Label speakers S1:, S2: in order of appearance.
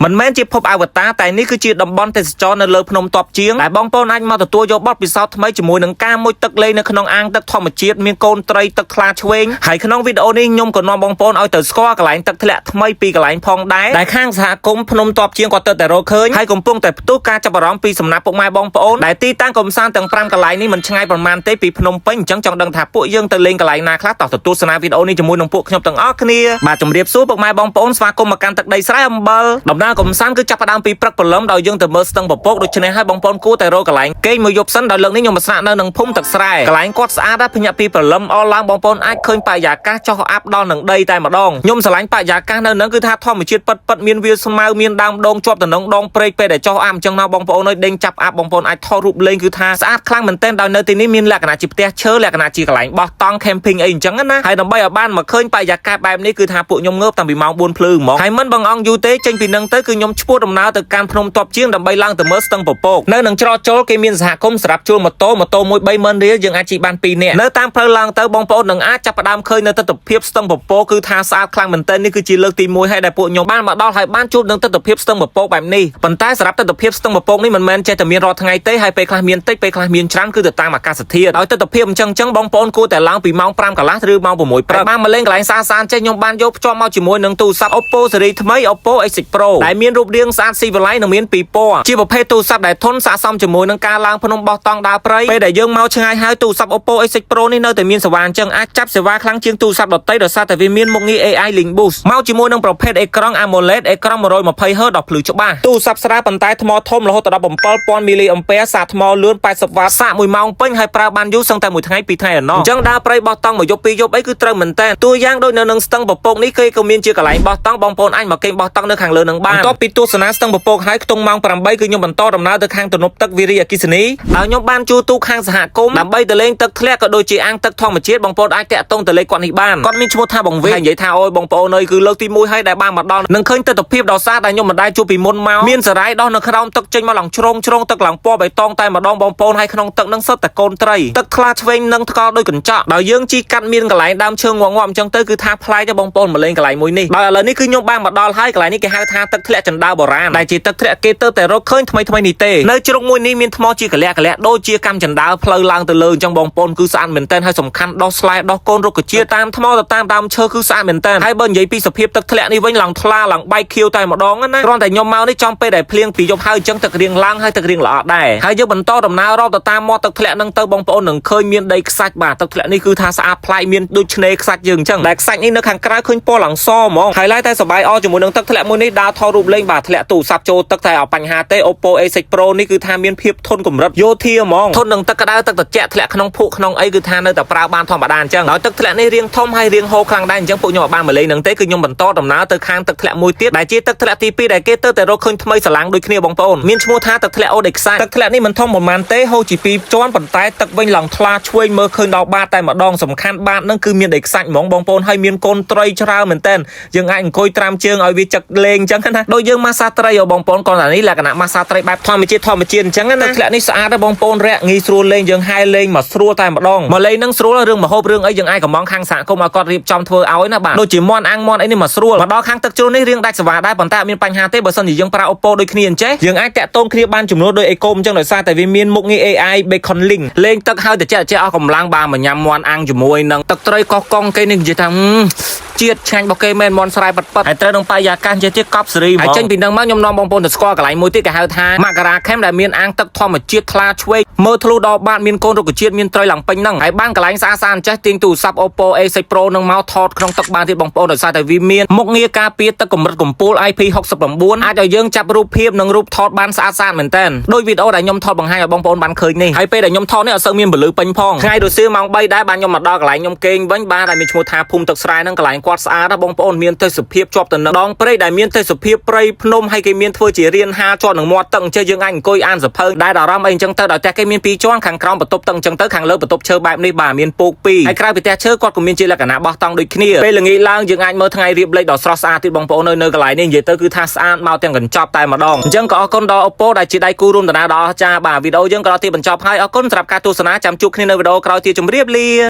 S1: មិនមែនជាភពអវតារតែនេះគឺជាតំបន់ទេសចរនៅលើភ្នំតបជាងដែលបងប្អូនអាចមកទទួលយកបទពិសោធន៍ថ្មីជាមួយនឹងការមុជទឹកលេងនៅក្នុងអាងទឹកធម្មជាតិមានកូនត្រីទឹកថ្លាឆ្វេងហើយក្នុងវីដេអូនេះខ្ញុំក៏នាំបងប្អូនឲ្យទៅស្គាល់កន្លែងទឹកធ្លាក់ថ្មីពីកន្លែងផងដែរដែលខាងសហគមន៍ភ្នំតបជាងក៏ទៅតែរកឃើញហើយកំពុងតែផ្ទុះការចាប់អារម្មណ៍ពីសំណាក់ពុកម៉ែបងប្អូនដែលទីតាំងកំសាន្តទាំង5កន្លែងនេះមិនឆ្ងាយប្រមាណទេពីភ្នំពេញអញ្ចឹងចង់ដឹងថាពួកយើងទៅលេងកន្លែងណាខ្លះតោះទៅទស្សនាវីដេអូនេះជាមួយនឹងពួកខ្ញុំទាំងអស់គ្នាបាទជម្រាបសួរពុកម៉ែបងប្អូនស្វាគមន៍មកកាន់ទឹកដីស្រែអំបិលដំណើរកំសាន្តគឺចាប់ផ្ដើមពីព្រឹកព្រលឹមដោយយើងទៅមើលស្ទឹងពពកដូច្នេះហើយបងប្អូនគួរតែរកកន្លែងគេងមួយយប់សិនដោយលើកនេះខ្ញុំមកស្នាក់នៅនឹងភូមិទឹកស្រែកន្លែងគាត់ស្អាតណាស់ភ្ញាក់ពីព្រលឹមអល់ឡើងបងប្អូនអាចឃើញបរិយាកាសចុះអាប់ដល់នឹងដីតែម្ដងខ្ញុំស្រឡាញ់បរិយាកាសនៅនឹងគឺថាធម្មជាតិពិតពិតមានវាលស្មៅមានដើមដងជាប់ទៅនឹងដងព្រែកពេលដែលចុះអាប់អញ្ចឹងណាបងប្អូនអើយដេញចាប់អាប់បងប្អូនអាចថតរូបលេងគឺថាស្អាតខ្លាំងមែនទែនដោយនៅទីនេះមានលក្ខណៈជាផ្ទះឈើលក្ខណៈជាកន្លែងបោះតង់ camping អីអញ្ចឹងណាហើយដើម្បីឲ្យបានមកឃើញបរិយាកាសបែបនេះគឺថាពួកខ្ញុំងើបតាំងពីម៉ោង4ភ្លឺហ្មងហើយមិនបងអង្គយូរទេចេញពីនឹងទៅគឺខ្ញុំឈ្មោះដំណើរទៅកាន់ភ្នំតបជាងដើម្បីឡើងទៅមើលស្ទឹងពពកនៅនឹងច្រកចូលគេមានសហគមន៍សម្រាប់ជួលម៉ូតូម៉ូតូមួយ30000រៀលយើងអាចជិះបាន2នាក់នៅតាមផ្លូវឡើងទៅបងប្អូននឹងអាចចាប់ផ្ដើមឃើញនៅទស្សនភាពស្ទឹងពពកគឺថាស្អាតខ្លាំងមែនទែននេះគឺជាលើកទី1ហើយដែលពួកខ្ញុំបានមកដល់ហើយបានជួបនឹងទស្សនភាពស្ទឹងពពកបែបនេះប៉ុន្តែសម្រាប់ទស្សនភាពស្ទឹងពពកនេះមិនមែនចេះតែមានរាល់ថ្ងៃទេហើយពេលខ្លះមានតិចពេលខ្លះមានច្រើនគឺទៅតាមអាកាសធាតុដោយទស្សនភាពអញ្ចឹងអញ្ចឹងបងប្អូនគួរតែឡើងពីម៉ោង5កន្លះឬម៉ោង6ព្រឹកបានមកលេងកន្លែងសាសានចេះខ្ញុំបានយកភ្ជាប់មកជាមួយនឹងទូរស័ព្ទ Oppo ស៊េរីថ្មី Oppo X6 Pro ដែលមានរូបរាងស្អាតស៊ីវិល័យនិងមានពីរពណ៌ជាប្រភេទទូរស័ព្ទដែលធន់ស័ក្តិសមជាមួយនឹងការឡើងភ្នំបោះតង់ដើរព្រៃពេលដែលយើងមកឆ្ងាយហើយទូរស័ព្ទ Oppo X6 Pro នេះនៅតែមានសេវាអញ្ចឹងអាចចាប់សេវាខ្លាំងជាងទូរស័ព្ទដទៃដោយសារតែវាមានមុខងារ AI Link Boost មកជាមួយនឹងប្រភេទអេក្រង់ AMOLED អេក្រង់ 120Hz ដ៏ភ្លឺច្បាស់ទូរស័ព្ទស្រាលប៉ុន្តែថ្មធំរហូតដល់7000 mAh សាកថ្មលឿន80 W សាក1ម៉ោងពេញហើយប្រើបានយូរសឹងតែមួយថ្ងៃពីរថ្ងៃឯណោះអញ្ចឹងដើរព្រៃបោះតង់មួយយប់ពីរយប់អីគឺត្រូវមែនតើតួយ៉ាងដូចនៅនឹងស្ទឹងពពកនេះគេក៏មានជាកន្លែងបោះតង់បងប្អូនអាចមកគេងបោះតង់នៅខាងលើនឹងបានបន្ទាប់ពីទស្សនាស្ទឹងពពកហើយខ្ទង់ម៉ោង8គឺខ្ញុំបន្តដំណើរទៅខាងទំនប់ទឹកវិរិយអគ្គិសនីដោយខ្ញុំបានជួលទូកខាងសហគមន៍ដើម្បីទៅលេងទឹកធ្លាក់ក៏ដូចជាអាងទឹកធម្មជាតិបងប្អូនអាចតាក់ទងទៅលេខគាត់នេះបានគាត់មានឈ្មោះថាបងវីហើយនិយាយថាអូយបងប្អូនអើយគឺលើកទី1ហើយដែលបានមកដល់នឹងឃើញទស្សនភាពដ៏ស្អាតដែលខ្ញុំមិនដែលជួបពីមុនមកមានសារាយដោះនៅក្រោមទឹកចេញមកឡើងជ្រងជ្រងទឹកឡើងពណ៌បៃតងតែម្ដងបងប្អូនហើយក្នុងទឹកនឹងសុទ្ធតែកូនត្រីទឹកថ្លាឆ្វេងនឹងថ្កល់ដូចកញ្ចក់ដោយយើងជីកាត់មានកន្លែងដើមឈើងាប់ងាប់អញ្ចឹងទៅគឺថាប្លែកទេបងប្អូនមកលេងកន្លែងមួយនេះដោយឥឡូវនេះគឺខ្ញុំបានមកដល់ហើយកន្លែងនេះគេហៅថាទឹកធ្លាក់ចណ្ដើបុរាណដែលជាទឹកធ្លាក់គេទៅតែរកឃើញថ្មីថ្មីនេះទេនៅជ្រុងមួយនេះមានថ្មជាកលៈកលៈដូចជាកម្មចណ្ដើផ្លូវឡើងទៅលើអញ្ចឹងបងប្អូនគឺស្អាតមែនទែនហើយសំខាន់ដោះស្លែដោះកូនរុក្ខជាតិតាមថ្មទៅតាមដើមឈើគឺស្អាតមែនទែនហើយបើនិយាយពីសភាពទឹកធ្លាក់នេះវិញឡើងថ្លាឡើងបែកខៀវតែម្ដងណាគ្រាន់តែខ្ញុំមកនេះចំពេលដែលភ្លៀងពីយប់ហើយអញ្ចឹងទឹករៀងឡើងហើយទឹករៀងល្អដែរហើយយើងបន្តដំណើររកទៅតាមមាត់ទឹកធ្លាក់ហ្នឹងទៅបងប្អូននឹងឃើញមានដីខ្សាច់បាទទឹកធ្លាក់នេះគឺថាស្អាតប្លែកមានដូចឆ្នេរខ្សាច់យើងអញ្ចឹងដែលខ្សាច់នេះនៅខាងក្រៅឃើញពណ៌ឡើងសហ្មងហើយឡើយតែសបាយអជាមួយនឹងទឹកធ្លាក់មួយនេះដើរថតរូបលេងបាទធ្លាក់ទូរស័ព្ទចូលទឹកតែអត់បញ្ហាទេ Oppo A6 Pro នេះគឺថាមានភាពធន់កម្រិតយោធាហ្មងធន់នឹងទឹកក្តៅទឹកត្រជាក់ធ្លាក់ក្នុងភក់ក្នុងអីគឺថានៅតែប្រើបានធម្មតាអញ្ចឹងដោយទឹកធ្លាក់នេះរៀងធំហើយរៀងហូរខ្លាំងដែរអញ្ចឹងពួកខ្ញុំអត់បានមកលេងនឹងទេគឺខ្ញុំបន្តដំណើរទៅខាងទឹកធ្លាក់មួយទៀតដែលជាទឹកធ្លាក់ទី2ដែលគេទៅតែរកឃើញថ្មីស្រឡាំងដូចគ្នាបងប្អូនមានឈ្មោះថាទឹកធ្លាក់អូដេខ្សាច់ទឹកធ្លាក់នេះមិនធំប្រហែលទេហូរជាពីរជាន់ប៉ុន្តែទឹកវិញឡើងថ្លាឆ្វេងមើលឃើញដល់បាតតែម្ដងសំខាន់បាតនឹងគឺមានដីខ្សាច់ហ្មងបងប្អូនហើយមានកូនត្រីច្រើនមែនតើយើងអាចអង្គុយត្រាំជើងឲ្យវាចឹកលេងអញ្ចឹងណាដូចយើងម៉ាសាត្រីអូបងប្អូនគាត់តែនេះលក្ខណៈម៉ាសាត្រីបែបធម្មជាតិធម្មជាតិអញ្ចឹងណាទឹកធ្លាក់នេះស្អាតដែរបងប្អូនរាក់ងាយស្រួលលេងយើងហែលេងមកស្រួលតែម្ដងមកលេងនឹងស្រួលរឿងមហូបរឿងអីយើងអាចកំងខាងសហគមន៍ឲ្យគាត់រៀបចំធ្វើឲ្យណាបាទដូចជាមន់អាំងមន់អីនេះមកស្រួលមកដល់ខាងទឹកជ្រោះនេះរៀងដាច់សវ៉ាដែរប៉ុន្តែអត់មានបញ្ហាទេបើសិនជាយើងប្រើ Oppo ដូចគ្នាអញ្ចេះយើងអាចតាក់ទងគ្នាបានចំនួនដូចអេកូអញ្ចឹងដោយសារតែវាមានមុខងារ AI Beacon Link លេងទឹកហើយតិចតិចអស់កម្លាំងបាទមកញ៉ាំមន់អាំងជាមួយនឹងទឹកត្រីកោះកុងគេនេះនិយាយថាជាតិឆ្ងាញ់របស់គេមែនមន់ស្រែប៉ាត់ប៉ាត់ហើយត្រូវនឹងបរិយាកាសចេះទៀតកប់សេរីហ្មងហើយចេញពីនឹងមកខ្ញុំនាំបងប្អូនទៅស្គាល់កន្លែងមួយទៀតគេហៅថាមករាខេមដែលមានអាងទឹកធម្មជាតិថ្លាឆ្វេងមើលធ្លុះដល់បាតមានកូនរុក្ខជាតិមានត្រីឡើងពេញហ្នឹងហើយបានកន្លែងស្អាតស្អាតចេះទាញទូរស័ព្ទ Oppo A6 Pro នឹងមកថតក្នុងទឹកបានទៀតបងប្អូនដោយសារតែវាមានមុខងារការពារទឹកកម្រិតកម្ពស់ IP69 អាចឲ្យយើងចាប់រូបភាពនិងរូបថតបានស្អាតស្អាតមែនតើដោយវីដេអូដែលខ្ញុំថតបង្ហាញឲ្យបងប្អូនបានឃើញនេះហើយពេលដែលខ្ញុំថតនេះអត់សូវមានពន្លឺពេញផងថ្ងៃរសៀលម៉ោង3ដែរបានខ្ញុំមកដល់កន្លែងខ្ញុំគេងវិញបាទដែលមានឈ្មោះថាភូមិទឹកស្រែហ្នឹងកន្លែងគាត់ស្អាតណាបងប្អូនមានទេសភាពជាប់ទៅនឹងដងព្រៃដែលមានទេសភាពព្រៃភ្នំហើយគេមានធ្វើជារានហាលជាប់នឹងមាត់ទឹកអញ្ចឹងយើងអាចអង្គុយអានសភៅដែលអារម្មណ៍អីអញ្ចឹងទៅដោយផ្ទះគេមានពីរជាន់ខាងក្រោមបន្ទប់ទឹកអញ្ចឹងទៅខាងលើបន្ទប់ឈើបែបនេះបាទមានពូកពីរហើយក្រៅពីផ្ទះឈើគាត់ក៏មានជាលក្ខណៈបោះតង់ដូចគ្នាពេលល្ងាចឡើងយើងអាចមើលថ្ងៃរៀបលិចដ៏ស្រស់ស្អាតទៀតបងប្អូននៅកន្លែងនេះនិយាយទៅគឺថាស្អាតមកទាំងកញ្ចប់តែម្ដងអញ្ចឹងក៏អរគុណដល់ Oppo ដែលជាដៃគូរួមដំណើរដ៏អស្ចារ្យបាទវីដេអូយើងក៏ដល់ទីបញ្ចប់ហើយអរគុណសម្រាប់ការទស្សនាចាំជួបគ្នានៅវីដេអូក្រោយទៀតជម្រាបលា។